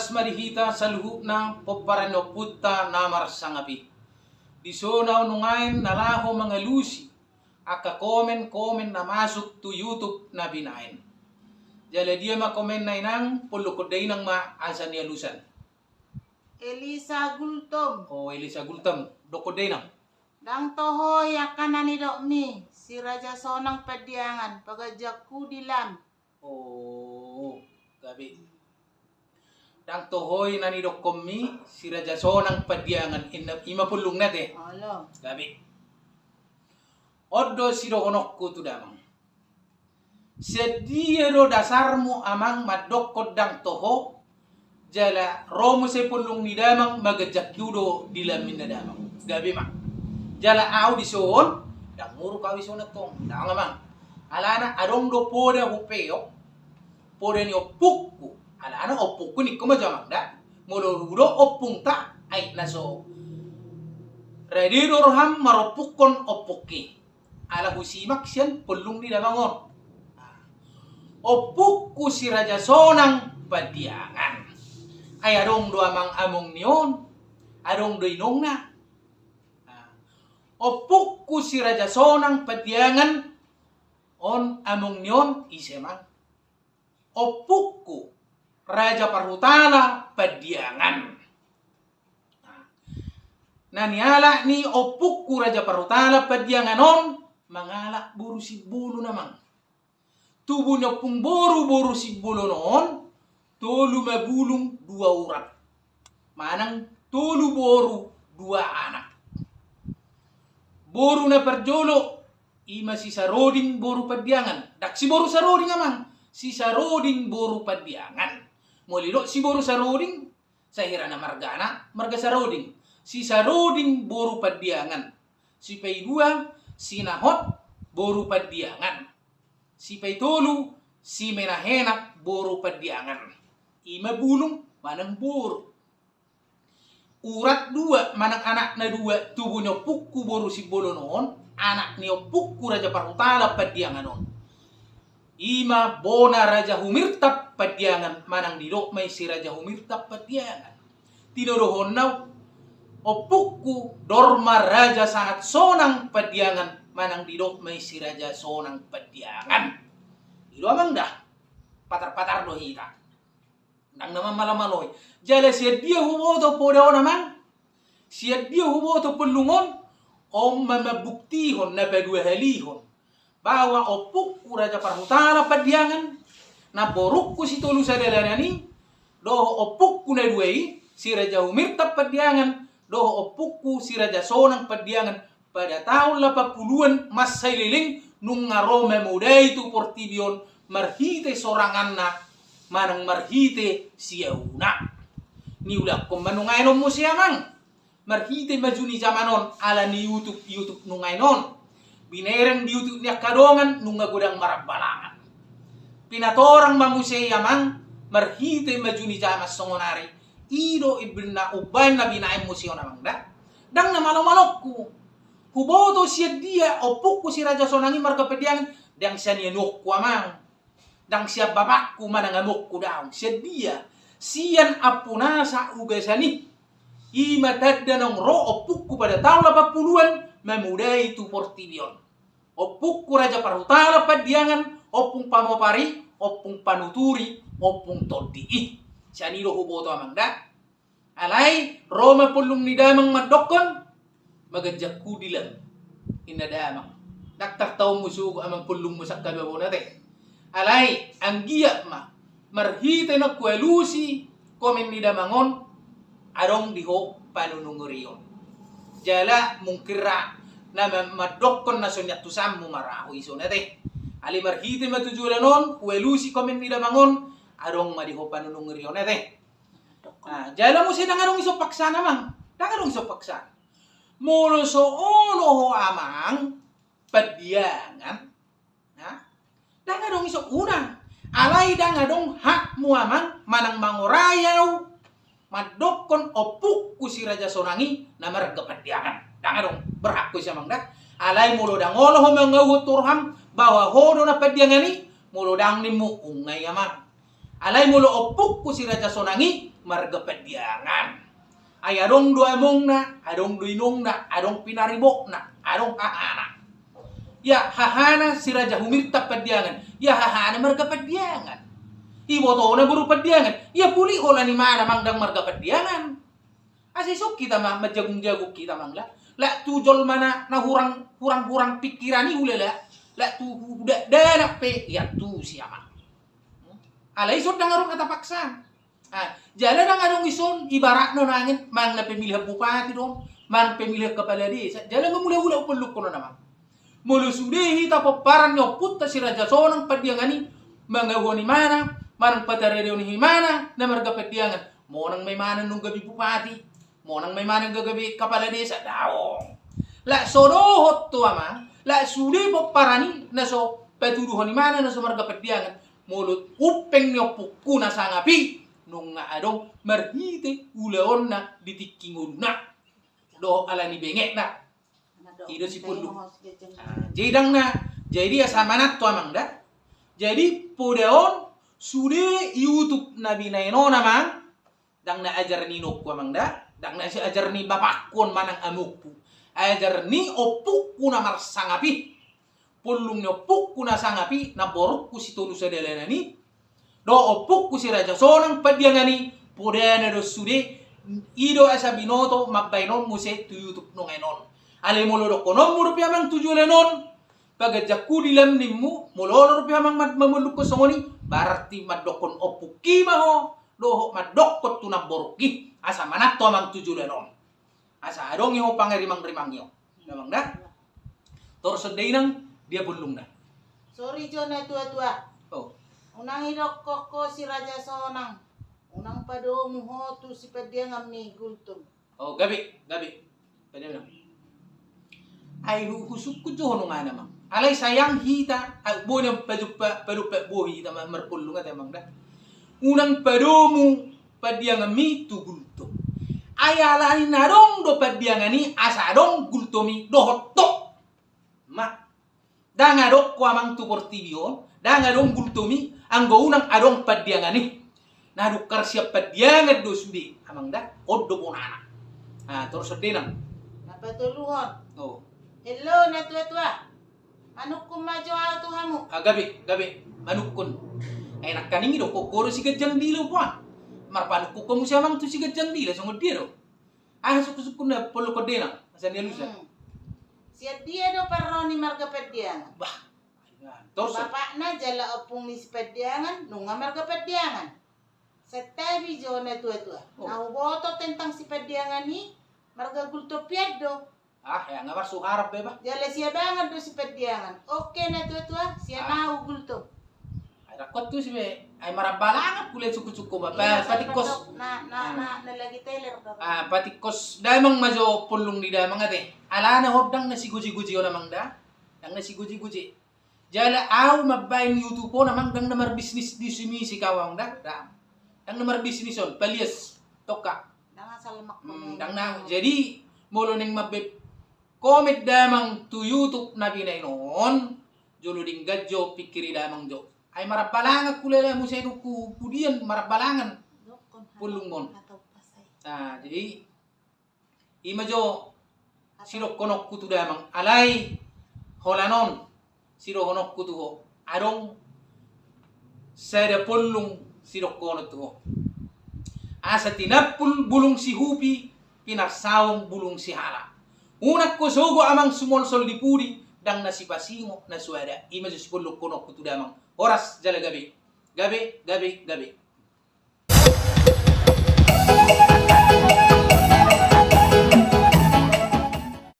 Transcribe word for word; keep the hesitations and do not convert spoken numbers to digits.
Horas ma di hita saluhutna pomparan ni ompunta na marsangap i. Dison ahu nuaeng na laho mangalusi angka komen-komen na masuk tu YouTube na binaen. Jala dia ma komenna, Inang? Pollungkon da, Inang, ma asa nialusan. Elisa Gultom. O, Elisa Gultom, dokkon da, Inang. Ndang toho i angka na nidokmi, si Raja Sonang Pandiangan, paganjangku di lam. O, gabe. Ndang toho i na nidokkonmi, si Raja Sonang Pandiangan, inna, i ma pollungna, te? Olo. Gabe. On do sidohononku tu damang. Sian dia do dasarmu, Amang, mandokkon ndang toho, jala ro muse pollung ni damang, maganjangku do di lam, inna damang. Gabe ma. Jala ahu dison, ndang muruk ahu dison antong, ndang, Amang. Alana adong do poda hupeop, poda ni ompungku. Alana ompungku ningku ma jo, Amang, da. Molo hudok ompungta, ai na so rade do roham marompungkon ompungki. Ala husimak sian pollung ni damang on. Ompungku si Raja Sonang Pandiangan. Ai adong do amang-among ni on, adong do inongna. Ompungku si Raja Sonang Pandiangan, on among ni on ise, Amang? Ompungku Raja Parhutala Pandiangan. Na nialap ni ompungku Raja Parhutala Pandiangan on mangalap boru Simbolon, Amang. Tubu ni ompung boru, boru Simbolon on, tolu ma bulung dua urat. Manang tolu boru dua anak. Boru na parjolo, i ma si Saroding boru Pandiangan. Ndang si boru Saroding, Amang. Si Saroding boru Pandiangan. Molo didok si boru Saroding, sahira na margana, marga Saroding. Si Saroding boru Pandiangan. Sipaidua, si Nahot boru Pandiangan. Sipaitolu, si Menahenak boru Pandiangan. I ma bulung manang boru. Urat dua manang anak na dua tubu ni ompungku boru Simbolon on, anak ni ompungku Raja Parhutala Pandiangan on. I ma bona Raja Humirtap Pandiangan, manang didok ma i si Raja Humirtap Pandiangan. Tinodohonna ompungku Dorma Raja Sangat Sonang Pandiangan, manang didok ma i si Raja Sonang Pandiangan. I do, Amang, da. Patar-patar do hita. Ndang na mamalo-maloi. Jala sian dia huboto poda on, Amang? Sian dia huboto pollung on? On ma mambuktihon, na paduahalihon, bahwa ompungku Raja Parhutala Pandiangan, namborungku si Tolu Sadalanan i, dohot ompungku na dua i, si Raja Humirtap Pandiangan, dohot ompungku si Raja Sonang Pandiangan, pada taon lapan puluhan, mansai leleng nunga ro mamodai tu portibi on marhite soranganna manang marhite siauna. Niulakhon ma nuaeng on muse, Amang. Marhite maju ni jaman on, ala ni YouTube, YouTube nuaeng on. Binereng di YouTube ni angka dongan nunga godang marambalangan. Pinatorang ma muse i, Amang, marhite maju ni jaman songon ari. I do ibana umbaen na binaen muse on, Amang, da. Ndang na malo-malongku. Huboto sian dia ompungku si Raja Sonang i marga Pandiangan, ndang sian ianakku, Amang. Ndang sian bapakku manang amongku, daong. Sian dia? Sian ampunasa ugasan i. I ma tanda naung ro ompungku pada taon lapan puluhan mamodai tu portibi on. Ompungku Raja Parhutala Pandiangan, ompung pamopari, ompung panuturi, ompung tondi i. Sian i do huboto, Amang, da. Alai ro ma pollung ni damang mandokkon, maganjangku di lam, inna damang. Ndang tartaonmu sogot, Amang, pollungmu sangkadua bona, te. Alai anggiat ma marhite na hualusi komen ni damang on, adong di ho panunungurion. Jala mungkin ra na ma-, mandokkon na so niantusanmu ma ra ho isona, te. Alai marhite ma tu joloan on hualusi komen ni damang on, adong ma di ho panunungurion, te. Nah, jala muse ndang adong ison paksana, Amang. Ndang adong ison paksana. Molo so olo ho, Amang, Pandiangan, nah, ndang adong ison, unang. Alai ndang adong hakmu, Amang, manang mangorai au mandokkon ompungku si Raja Sonang i na marga Pandiangan. Ndang adong, berhak ho ise, Amang, da. Alai molo ndang olo ho mangauhon tu roham bahwa ho do na Pandiangan i, molo ndang nimmu, unang i, Amang. Alai molo ompungku si Raja Sonang i, marga Pandiangan. Ai adong do amongna, adong do inongna, adong pinaribokna, adong hahana. Ia hahana si Raja Humirtap Pandiangan, ia hahana marga Pandiangan. Ibotona boru Pandiangan, ia puli holan imana amang ndang marga Pandiangan. Asa ison hita ma manjagung-jagung hita amang da. Lak tu jolma na hurang, hurang-hurang pikiran i hulala. Lak tu dakdanak pe ia tusi amang. Alai ison ndang adong hata paksa. Ah, jala ndang adong ison ibaratna nangkin manang na pemilihan bupati do, manang pemilihan kepala desa. Jala mamula-ula umpollukkon on amang. Molo sude hita pomparan ni ompunta si Raja Sonang Pandiangan i, mangahuhon imana, manang pataradeon imana na marga Pandiangan, monang ma imana nunga gabe bupati, monang ma imana nunga gabe kapala desa, daong. Lak so dohot tu amang, lak sude pomparan i na so patuduhon imana na so marga Pandiangan, molo umpeng ni ompungku na sangap i, nunga adong marhite ulaonna di tingki ngoluna dohot ala ni bengetna. I do sipolluk. Ah, jadi ndang na, jadi asa manat tu amang da. Jadi poda on sude YouTube na binaen on amang, ndang na ajar ni inongku amang da, ndang na ajar ni bapakku on manang amongku. Ajar ni ompungku na marsangap i. Pollung ni ompungku na sangap i, namborungku si Tolu Sadalanan i, dohot ompungku si Raja Sonang Pandiangan i, podana do sude, i do asa binoto mambaen on muse tu YouTube nunga on. Alai molo dohononmu dope amang tu joloan on, paganjangku di lam nimmu, molo olo dope amang ma-, mamollukkon songon i, berarti mandokkon ompungki ma ho, dohot mandokkon tu namborungki, asa manat ho amang tu joloan on. Asa adong i ho pangarimang-rimang i ho. Damang da? Torus on da inang, dia pollungna. Sori jo na tua-tua. Oh. Unang idokkon ho si Raja Sonang. Unang padomu ho tu si Pandiangan mi Gultom. Oh, gabe, gabe. Pandiangan. Ai hu-, husungkun jo ho nunga na amang. Alai sayang hita, ai boi na pajumpang, pajumpang bohi hita ma-, marpollung ate amang da. Unang padomu Pandiangan mi tu Gultom. Ai alani na adong do Pandiangan i asa adong Gultom i dohot ho. Ma. Ndang adong ho amang tu portibi on, ndang adong Gultom i, anggo unang adong Pandiangan i. Na dungkar sian Pandiangan do sude, amang da, on do bonana. Ah, torus on da inang. Na patoluhon. Oh. Hello, na tua-tua. Manungkun ma jo ahu tu hamu. Ah, gabe, gabe, manungkun. Eh, nangkaning i do, ho, ho do si ganjang dila, poa. Marpanungkun ho muse amang tu si ganjang dila, songon dia do. Ah, sungkun-sungkun na pollungkon da inang, asa ni alusan. Hmm. Sian dia do parro ni marga Pandiangan? Bah. Torus. Bapakna jala ompung ni si Pandiangan, nunga marga Pandiangan. Santabi jo na tua-tua. Oh. Na huboto tentang si Pandiangan i, marga Gultom pian do. Ah, ya, nga marsuharap be, bah. Jala siabangan do si Pandiangan. Oke, na tua-tua, sian ahu Gultom. Ai rangkot tu si be, ai marambalangan kule cuku-cuku, bah. Iya, pa-, patikos. Na, na, na, na lagi teler do. Ah, patikos damang ma jo pollung ni damang ate. Alana ho ndang na sigoji-goji on amang da. Ndang na sigoji-goji. Jala ahu mambaen YouTube on amang ndang na marbisnis di sumisi kawan da. Ndang. Ndang na marbisnis on, palias. Toka. Ndang asal mak-, hmm, komen. Ndang na. Jadi, molo naeng mambaen komen damang tu YouTube na binaen on, jolo denggan jo pikiri damang jo. Ai marambalangan kule la muse nungku pudian marambalangan. Dokkon pollung on. Hata upas ai. Nah, jadi, ima jo sidohononku tu damang, alai holan on sidohononku tu ho, adong sada pollung sidohonon tu ho. Asa tinampul bulung sihupi, pinarsaung bulung sihala. Unang ho sogo amang sumolsol di pudi, ndang na sipasingot na suada. Ima jo sipollungkononku tu damang. Horas jala gabe. Gabe, gabe, gabe.